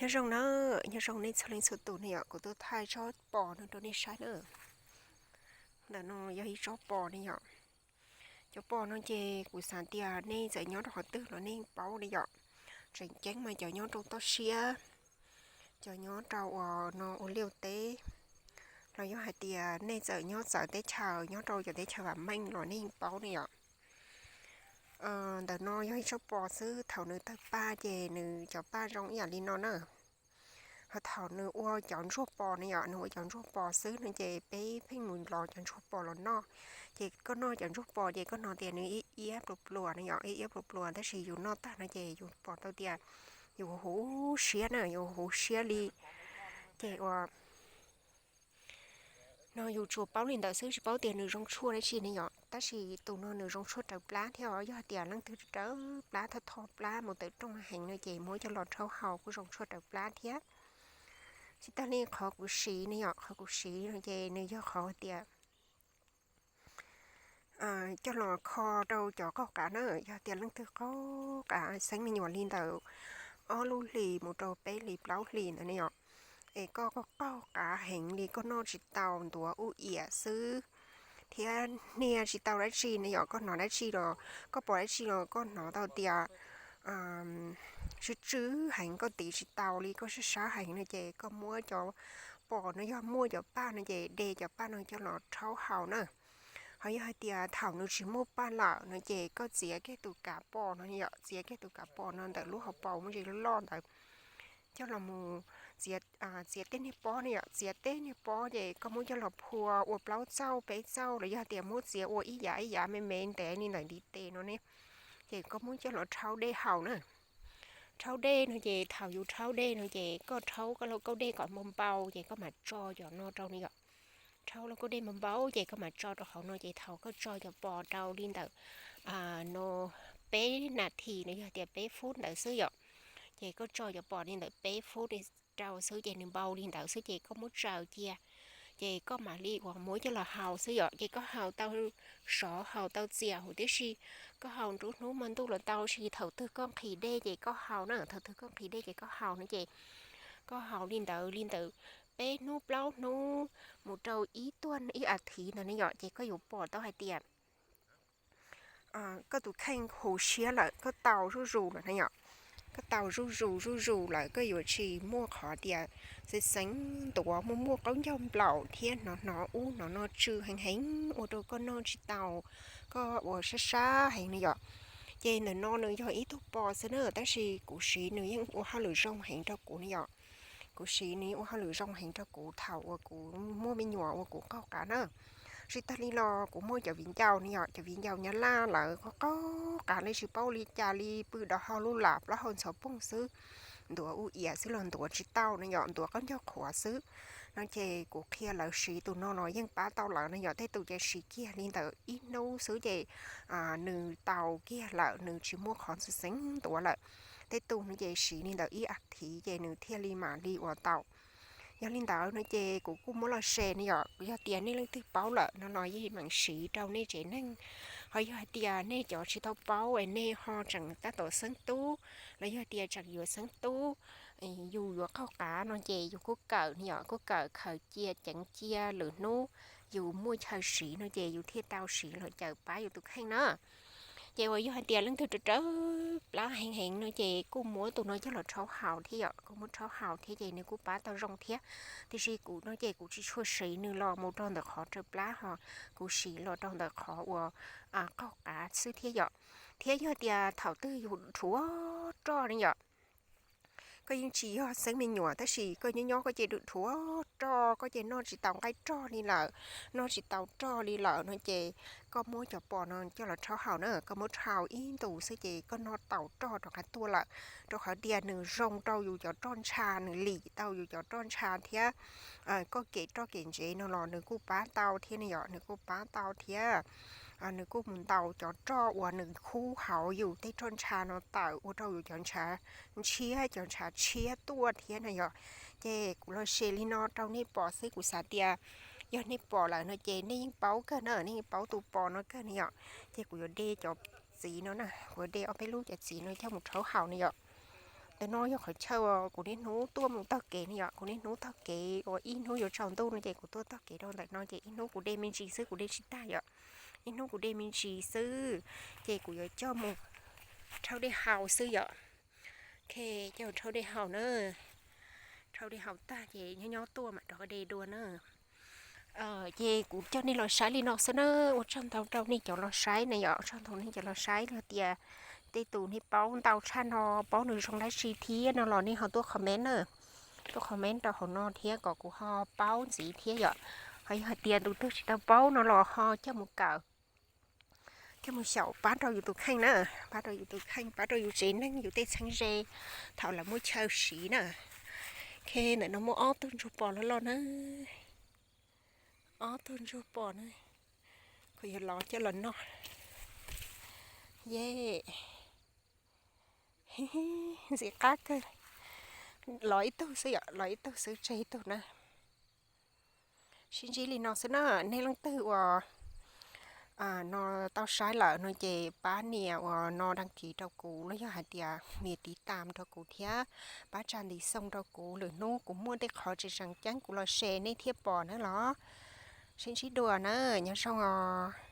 Nyob zoo na, nyob zoo nej txhua leej txhua tus ne yom, kuv tuaj thaij tsob pos no rau nej saib na. Ntawm no yog ib tsob pos ne yom. Cov pos no ces kuv xav tias nej txawm nyob rau qhov twg los nej paub ne yom. Tseem ceeb mas cov nyob rau toj siab, cov nyob rau uas no ua liaj teb, los yog hais tias nej txawm nyob txawv teb chaws, nyob rau cov teb chaws vam meej los nej yeej paub ne yom. Ntawm no yog ib tsob pos xwb, thaum nws tawg paj ces nws cov paj zoo ib yam li no na. Ho thaum nws ua cov ntsuag pos ne yom, nws ua cov ntsuag pos xwb no ces peb pheej mus lov cov ntsuag pos los noj. Ces koj noj cov ntsuag pos ces koj hnov tias nws iab iab pluas pluas ne yom, iab iab pluas pluas, tab sis yus noj tag no ces yus pom tau tias yus huv siab na, yus huv siab li. Ces uas no yus tsuas paub li ntawd xwb, tsis paub tias nws zoo tshuaj dab tsi ne yom. Tab sis tus no nws zoo tshuaj raws plab thiab os, yog hais tias leej twg raws plab, thoj thoj plab mus tawm rooj heev no ces muab coj los rhaub haus kuj zoo tshuaj raws plab thiab. Tsis tag li qhov kuv siv ne yom, qhov kuv siv no ces nws yog qhov tias coj los kho rau cov qaug qav na. Yog tias leej twg qaug qav xeeb me nyuam li ntawm ob lub hlis mus rau peb hlis plaub hlis ntawd ne yom, es koj qaug qav heev li, koj noj tsis tau, ntuav ub iam xwb, thiab hnia tsis tau dab tsi ne yom, koj hnov dab tsi los, koj pom dab tsi los koj hnov tau tias tsw tsw heev, koj tiv tsis tau li, koj sab sab heev no ces koj muab cov pos no, yog muaj cov paj no ces de cov paj no coj los rhaub haus na. Ho yog hais tias thaum nws tsis muaj paj lawm no ces koj txiav kiag tus kav pos no yom, txiav kiag tus kav pos no ntawm lub hauv paus muaj ntsis loj ntawd coj los mus txiav tej niag pob ne yom, txiav tej niag pob ces koj muab coj los phua ua plaub txauj peb txauj los yog tias muab txiav ua ib yav ib yav me me ntev li ntawm ntiv tes no ne, ces koj muab coj los rhaub dej haus na. Rhaub dej no ces thaum yus rhaub dej no ces koj rhaub koj lauj kaub dej kom npau npau ces koj mam tso cov no rau ne yom. Rhaub lauj kaub dej npau npau ces koj mam tso rau hauv no ces thaum koj tso cov pos rau li ntawm no peb nas this no yog tias peb fub ntawd xwb yom. Ces koj tso cov pos li ntawm peb fub rau xwb ces nws npau li ntawd xwb ces koj muab tsaws cia, ces koj mam li uas muab coj los haus xwb yom. Ces koj haus tau sov haus tau txias huv tib si, koj haus nruab hnub hmo ntuj los tau, sis thaum twg koj nqhis dej ces koj haus na, thaum twg koj nqhis dej ces koj haus no ces koj haus li ntawd li ntawm peb hnub plaub hnub mus rau ib tuag ib as thiv ntawd ne yom, ces koj yuav pom tau hais tias koj tus kheej huv siab lawm, koj tau zuj zus lawm na yom. Koj tau zuj zus zuj zus lawm, koj yuav tsis muaj qhov tias xeev xeev ntuav, muaj muaj qaub ncaug nplaum thiab hnov hnov ub hnov no tsw heev heev ua rau koj noj tsis tau, koj ua sab sab heev na yom. Ces ntawm no nws yog ib tug pos xwb na, tab sis kuv siv nws yeej ua hauj lwm zoo heev rau kuv ne yom. Kuv siv nws yeej ua hauj lwm zoo heev rau kuv thaum uas kuv muaj me nyuam uas kuv qaug qav na. Tsis tag li los kuv muaj cov viv ncaus ne yom, cov viv ncaus Nyab Laj lawv qaug qaug qav li tsis paub li cas li, pw dov hau lub lam plaub hau ntxhov poog xwb, ntuav ub iam xwb los ntuav tsis tau na yom, ntuav qaub ncaug qhuav xwb. No ces kuv qhia lawv siv tus no los yeej pab tau lawv na yom. Tej tus ces siv kiag li ntawm ib hnub xwb ces nws tau kiag lawm, nws tsis muaj qhov xeev xeev ntuav lawm. Tej tus no ces siv li ntawm ib as thiv ces nws thiaj li mam li ua tau. Yog li ntawd no ces kuv kuj muab los share ne yom, yog tias nej leej twg paub lawm no los yeej meem siv rau nej tsev neeg. Ho yog hais tias nej cov tsis tau paub es nej ho tseem tab tom xeeb tub, los yog tias tseem yuav xeeb tub, yus yuav qaug qav no ces yus kuj kawm ne yom, kuj kawm khaws cia ceev cia lwm hnub yus muaj chaw siv no ces yus thiaj tau siv los cawm pab yus tus kheej na. Ces uas yog hais tias leej twg raws raws plab heev heev no ces kuj muab tus no coj los rhaub haus thiab yom, kuj muab rhaub haus thiab ces nws kuj pab tau zoo thiab. Tiam sis kuv no ces kuv tsis tshua siv nws los mus rau ntawm qhov raws plab ho, kuv siv los rau ntawm qhov uas qaug qav xwb thiab yom. Thiab yog tias thaum twg yus dhuav roj ne yom, koj yeej tsis yog xeeb me nyuam tab sis koj nyob nyob koj ces dhuav roj, koj ces noj tsis tau nqaij roj li lawm, noj tsis tau roj li lawm no ces koj muab cov pos no coj los rhaub haus na, koj muab rhaub ib ntus xwb ces koj noj tau roj rov qab tuaj lawm. Rau qhov tias nws zoo rau yus cov roj ntsha, nws lim tau yus cov roj ntsha thiab. Koj kev roj kev ntsev no los nws kuj pab tau thiab ne yom, nws kuj pab tau thiab. Nws kuj mus ntaus cov roj uas nws khub hauv yus tej roj ntsha no tawm ua rau yus cov ntshav ntshiab, cov ntshav tshiab tuaj thiab na yom. Ces kuv los share li no rau nej pom xwb, kuv xav tias yog nej pom lawm no ces nej yeej paub kawg na, nej yeej paub tus pos no kawg ne yom. Ces kuv yuav de cov txiv no na, kuv yuav de ob peb lub cov txiv no coj mus rhaub haus ne yom. Ntawm no yog qhov chaw kuv niaj hnub tuaj mus taug kev ne yom, kuv niaj hnub taug kev uas ib hnub yuav tsaus ntuj no ces kuv tuaj taug kev rau ntawm no ces ib hnub kuv de me ntsis xwb, kuv de tsis tag yom. Ib hnub kuv de me ntsis xwb, ces kuv yuav coj mus rhaub dej haus xwb yom. Ok, coj mus rhaub dej haus na. Rhaub dej haus tag ces nyob nyob tuaj mam rov qab de dua na. Ces kuv coj nej los saib li no xwb na. Ua tsaug ntau rau nej cov los saib na yom, ua tsaug ntau nej cov los saib los tias tej tus nej paub ntau tshaj no, paub nws zoo dab tsi thiab no los nej ho tuaj comment na. Tuaj comment rau hauv no thiab kom kuv ho paub ntxiv thiab yom. Ho yog hais tias tus twg tsis tau paub no los ho coj mus kawm, coj mus xyaum pab rau yus tus kheej na, pab rau yus tus kheej, pab rau yus tsev neeg yus tej txheeb ze thaum lawv muaj chaw siv na. Ok, ntawm no muaj ob tug ntsuag pos loj loj na, ob tug ntsuag pos na, kuv yuav lov coj los noj. Ye, ntxim qab kawg. Lov ib tug xwb yom, lov ib tug xwb tseg ib tug na. Sib ntsib li no xwb na, nej leej twg uas no tau saib lawm no ces pab nias uas no đăng ký rau kuv los yog hais tias nias tiv tam rau kuv thiab pab tsa ntiv xoo rau kuv, lwm hnub kuv muaj tej qhov tseem tseem ceeb kuv los share nej thiaj pom na los. Sib ntsib dua na, nyob zoo os.